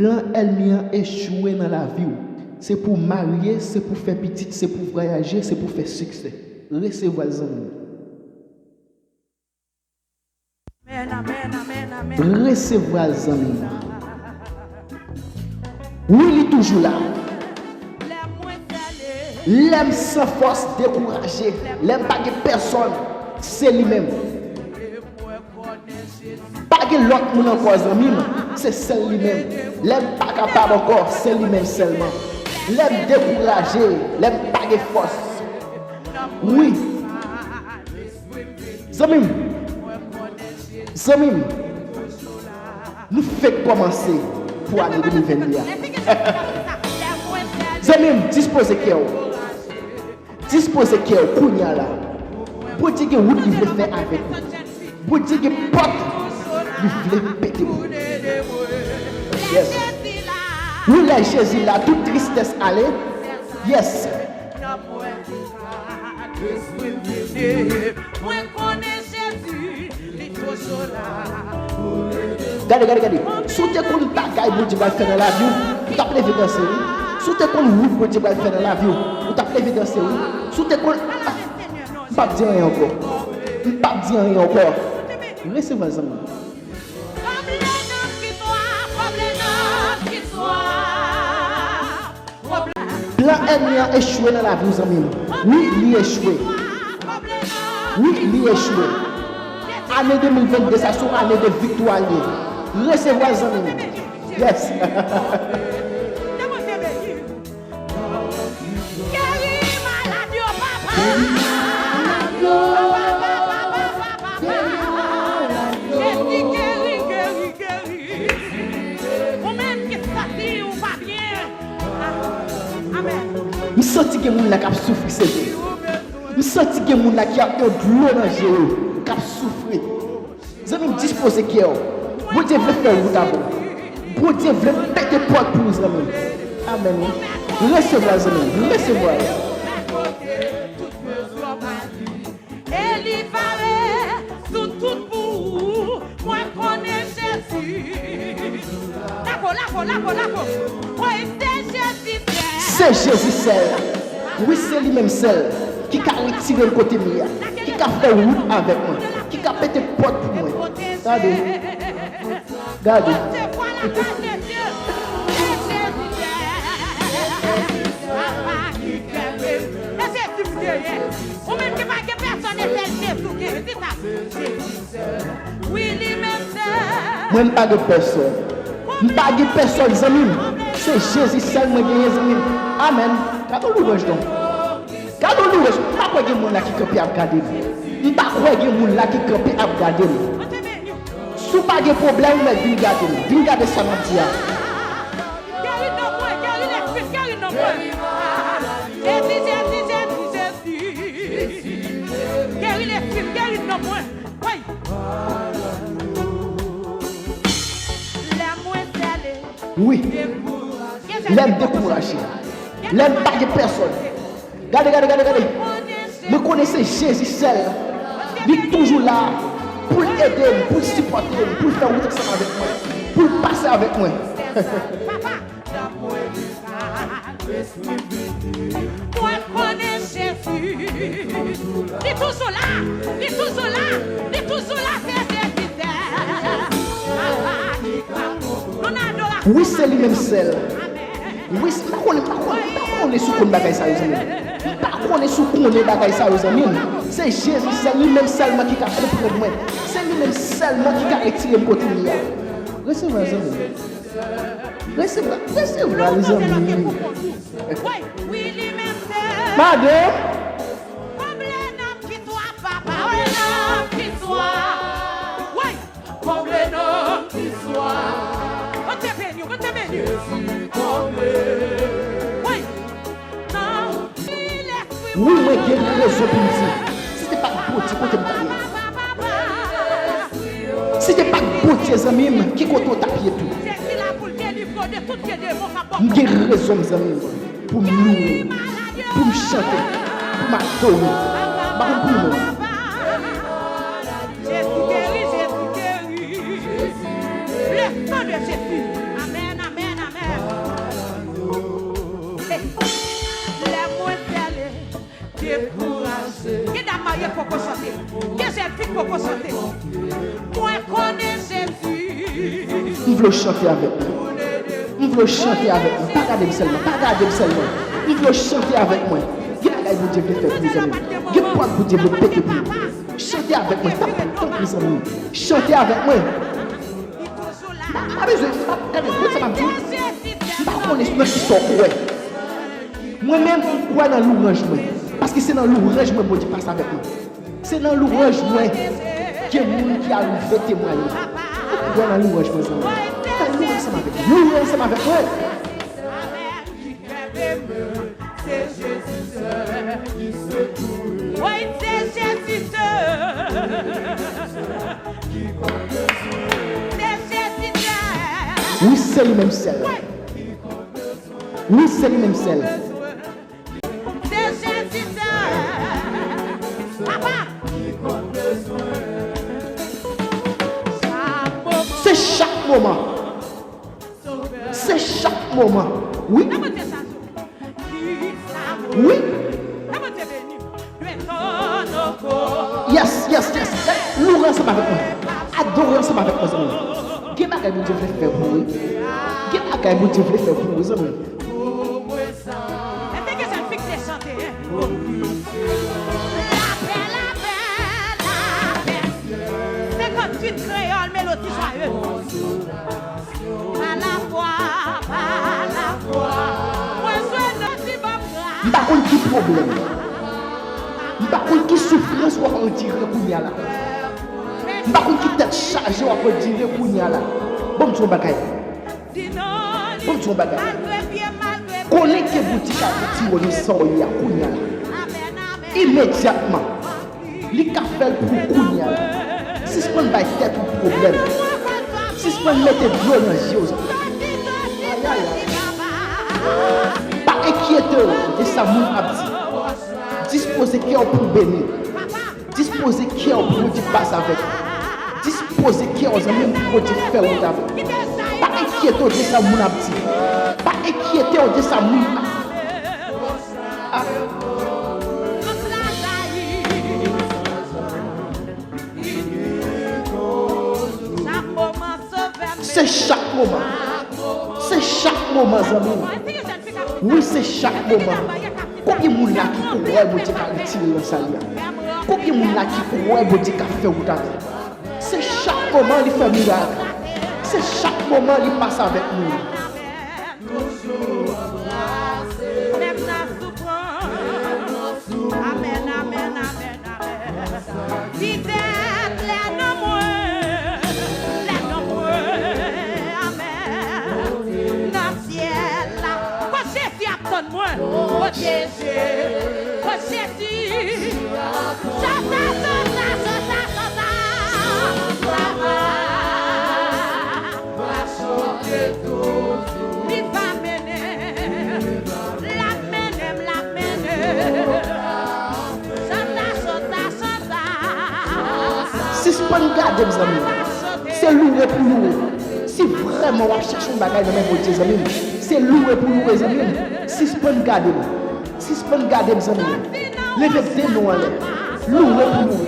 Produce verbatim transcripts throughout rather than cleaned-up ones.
Plan ènmi an echwe nan lavi w. Se pou w marye, se pou w fè pitit, se pou w vwayaje, se pou w fè siksè. Resevwa l, zanmi m. Amèn, amèn, amèn, amèn. Resevwa l, zanmi m. Wi, li toujou la. Lè m san fòs, dekouraje, lè m pa gen pèsòn, se li menm. Pa gen lòt moun ankò, zanmi m, se sèl li menm. Lè m pa kapab ankò, se li menm sèlman. Lè m dekouraje, lè m pa gen fòs. Wi. Zanmi m, zanmi m, nou fèk kòmanse pou ane de mil venn de a. Zanmi m, dispoze kè w. Dispoze kè w kounye a la. Bondye gen wout li vle fè avèk ou. Bondye gen pòt li vle pete pou ou. Yes. Wi, lè Jezi la, tout tristès ale. Yes. Mwen konnen Jezi, li toujou la. Gade, gade, gade. Si w te konn bagay Bondye pral fè nan lavi w, ou t ap leve danse, wi. Si w te konn wout Bondye pral fè nan lavi w, ou t ap leve danse, wi. Si w te konn, ah, m p ap di anyen ankò. M p ap di anyen ankò. Resevwa l, zanmi m. Plan ènmi an echwe nan lavi w, zanmi m. Wi, li echwe. Wi, li echwe. Ane de mil venn de sa, se yon ane de viktwa li ye. Resevwa l, zanmi m. Yes. Geri malad yo, papa. Papa, papa, papa, papa, papa. Jezi, geri, geri, geri. Ou menm ki santi ou pa byen. Amèn. M santi gen moun la k ap soufri, Seyè. M santi gen moun la ki ap gen dlo nan je yo, k ap soufri. Zanmi m, dispoze kè w. Bondye vle fè wout avè w. Bondye vle pete pòt pou ou, zanmi m. Amèn, wi. Resevwa l, zanmi m. Resevwa l. E li pare sou tout pou ou. Mwen konnen Jezi. Lako, lako, lako, lako. Wi, se Jezi sèl. Se Jezi sèl. Wi, se li menm sèl ki ka retire m kote m ye a, ki ka fè wout avèk mwen, ki ka pete pòt pou mwen. Gade. Gade. Resevwa lakay de Dye. E Jezi sèl. Papa ki kenbe m. E Jezi m genyen. Ou menm ki pa gen pèsòn, e sèl Jezi w genyen. Di sa. Jezi sèl. Wi, li menm sèl. Mwen, m pa gen pèsòn. M pa gen pèsòn, zanmi m. Se Jezi sèl mwen genyen, zanmi m. Amèn. Gade yon lwanj, non. Gade yon lwanj. M pa kwè gen moun la ki kanpe ap gade m. M pa kwè gen moun la ki kanpe ap gade m. Si w pa gen pwoblèm, ou mèt vin gade m. Vin gade sa m ap di a. Geri nan mwen, geri lespri m, geri nan mwen. Jezi, Jezi, Jezi, Jezi. Geri lespri m, geri nan mwen. Woy. Lè mwen sèle. Wi. Lè m dekouraje. Lè m pa gen pèsòn. Gade, gade, gade, gade. Mwen konnen se Jezi sèl. Li toujou la pou l ede m, pou l sipòte m, pou l fè wout ansanm avèk mwen, pou l pase avèk mwen. Mwen konnen Jezi. Li toujou la, li toujou la, li toujou la, se Jezi sèl. Papa ki ka. Nou nan adorasyon. Wi, se li menm sèl. Amèn. Wi, m pa konnen, m pa konnen, m pa konnen si w konn bagay sa yo, zanmi m. M pa konnen si w konnen bagay sa yo, zanmi m. Se Jezi, se li menm sèlman ki ka konprann mwen. Se li menm sèlman ki ka retire m kote m ye a. Resevwa, zanmi m. Resevwa, resevwa, zanmi m. Madanm. Konble nanm ki swa, papa. Konble nanm ki swa. Wi. Konble nanm ki swa. Bondye beni w, Bondye beni w. Jezi konble. Wi. Nan. Wi, mwen gen rezon pou m di, si se pa t Bondye, kote m ta ye? Si se pa t Bondye, zanmi m, ki kote w t ap ye tou? Jezi la pou l delivre w de tout pye demon k ap bò. M gen rezon m, zanmi m, pou m louwe, pou m chante, pou m adore. M pa konn pou nou. Jezi geri, Jezi geri. Le sang de Jésus. Amèn, amèn, Poko chante. Gen jèn fi k poko chante. Mwen konnen Jezi. M vle w chante avèk mwen. M vle w chante avèk mwen. Pa gade m sèlman. Pa gade m sèlman. M vle w chante avèk mwen. Gen bagay Bondye vle fè pou ou, zanmi m. Gen pòt Bondye vle pete pou ou. Chante avèk mwen. Tanpri, tanpri, zanmi m. Chante avèk mwen. M pa, m pa bezwen, m pa, gade, koute sa m ap di w. M pa konnen nan kisa w kwè. Mwen menm, m kwè nan louranj mwen. Paske se nan louranj mwen Bondye pase avèk mwen. Se nan louranj mwen gen moun ki al ouvè temwayaj. Ou kwè nan louranj mwen, zanmi? Fè louwe ansanm avèk mwen. Louwe ansanm avèk mwen. Wi, se Jezi sèl. Se Jezi sèl. Wi, se li menm sèl. Wi, se li menm sèl. Se Jezi sèl. Papa. Se chak moman. Se chak moman. Wi. Wi. Yes, yes, yes. Louwe ansanm avèk mwen. Adore ansanm avèk mwen, zanmi. Gen bagay Bondye vle fè pou ou. Gen bagay Bondye vle fè pou ou, zanmi. Èske gen jèn fi k te chante, hein? Lapè, lapè, lapè. Senkannwit kreyòl, melodi jwaye. Pa lafwa, pa lafwa. Mwen jwenn nan ti bòm gras. M pa konn ki pwoblèm. M pa konn ki soufrans w ap andire kounye a la. M pa konn ki tèt chaje w ap andire kounye a la. Ban m di w yon bagay. Ban m di w yon bagay. Konnen ke Bondye ka retire w nan sa w ye a kounye a la. Imedyatman. Li ka fè l pou ou kounye a la. Sispann bay tèt ou pwoblèm. Sispann mete dlo nan je w, zanmi. Ayayay. Pa enkyete w de sa moun ap di. Dispoze kè w pou w beni. Dispoze kè w pou Bondye pase avèk ou. Dispoze kè w, zanmi m, pou Bondye fè wout avèk ou. Pa enkyete w de sa moun ap di. Pa enkyete w de sa moun ap ap. Se chak moman. Se chak moman, zanmi m. Wi, se chak moman. Konbyen moun la ki kwè Bondye ka retire l nan sa l ye a? Konbyen moun la ki kwè Bondye ka fè wout avè l? Se chak moman li fè mirak. Se chak moman li pase avèk moun. Toujou anbrase. Menm nan soufrans. Amèn, amèn, amèn, amèn. Fidèl lè nan mwen, lè nan mwen, amèn. Nan syèl la. Kot Jezi ap tann mwen? Kot Jezi? Kot Jezi? Chanta, chanta, chanta, chanta. Papa, va chante toujou. Li va mennen, l ap mennen m, l ap mennen m. Chanta, chanta, chanta. Sispann gade m, zanmi m. Se louwe pou louwe. Si vrèman w ap chèche yon bagay nan men Bondye, zanmi m, se louwe pou louwe, zanmi m. Sispann gade m. Sispann gade m, zanmi m. Leve de men w anlè. Louwe pou louwe.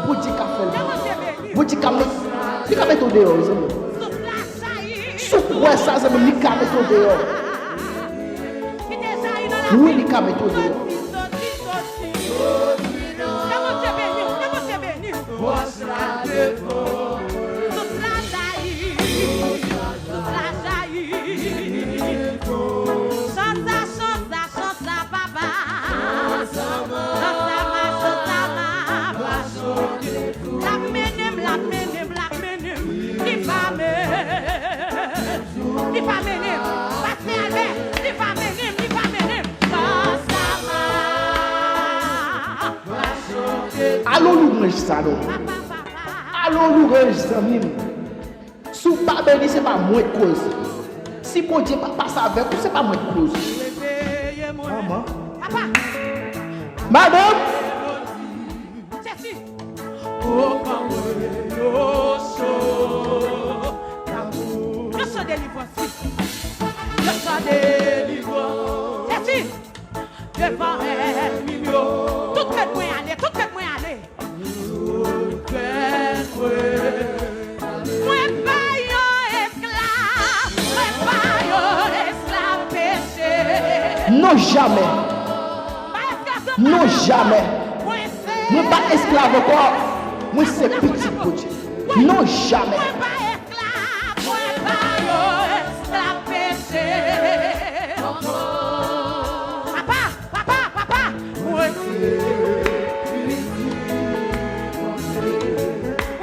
Bondye ka fè l pou ou. Bondye ka met, li ka mete w deyò, wi, zanmi m. Si w kwè sa, zanmi m, li ka mete w deyò. Wi, li ka mete w deyò. Chanta, chanta, chanta, chanta, papa. Chanta, ma, chanta, ma, pa chante. L ap mennen m, l ap mennen m, l ap mennen m. Li pa mennen m. Li pa mennen m. Pastè Albert, li pa mennen m, li pa mennen m. Chanta, ma. Alo louranj sa non. Alo louranj zanmi m. Si w pa beni, se pa mwen k koz. Si Bondye pa pase avèk ou, se pa mwen k koz. Manman. Papa. Madanm. Jezi. Yo chan delivrans, wi. Yo chan delivrans. Jezi. Devan ènmi m yo. Tout tèt mwen ale, tout tèt mwen ale. Non, jamè. Non, jamè. Mwen pa esklav ankò. Mwen se pitit Bondye. Non, jamè. Papa, papa, papa. Ou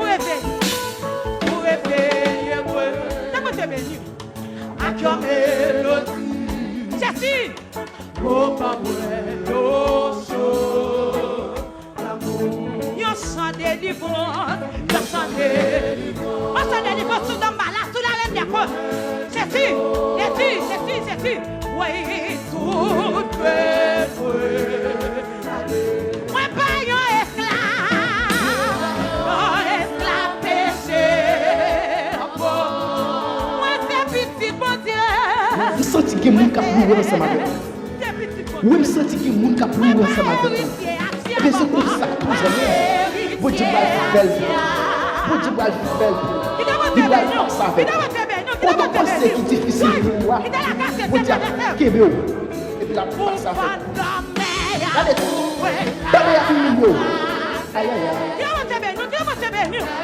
reveye, ou reveye mwen. Ke Bondye beni w. Ak yon melodi. Jezi! Yon chan delivrans, yon chan delivrans. Yon chan delivrans sou Danbala, sou Larèn dè Kò. Jezi, Jezi, Jezi, Jezi. Wi, tout bezwen. Mwen pa yon esklav, yon esklav peche. Mwen se pitit Bondye. M santi gen moun k ap loure ansanm avèk mwen. Wi, m santi gen moun k ap loure ansanm avèk mwen. Ebyen, se konsa tou, zanmi. Bondye pral fè l pou ou. Bondye pral fè l pou ou. Li pral pase avèk ou. Kote w panse ki difisil pou ou a, Bondye ap kenbe w. Epi l ap pase avèk ou. Gade, bebe ap imilye w. Ayayay.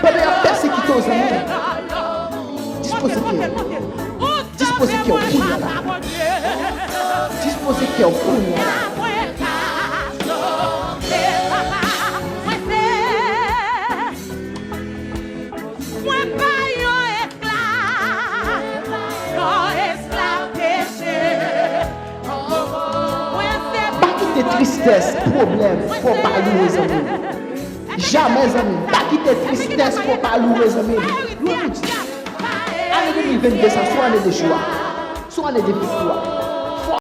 Bebe ap pèsekite w, zanmi. Dispoze kè w. Dispoze kè w kounye a la. Dispoze kè w kounye a la. Mwen pa yon esklav, yon esklav peche. Mwen se... Pa kite tristès, pwoblèm, fè w pa loure zanmi w. Jamè, zanmi m. Pa kite tristès fè w pa loure, zanmi m. Louwe Bondye. Ane de mil vennde sa, se yon ane de jwa. Se yon ane de viktwa.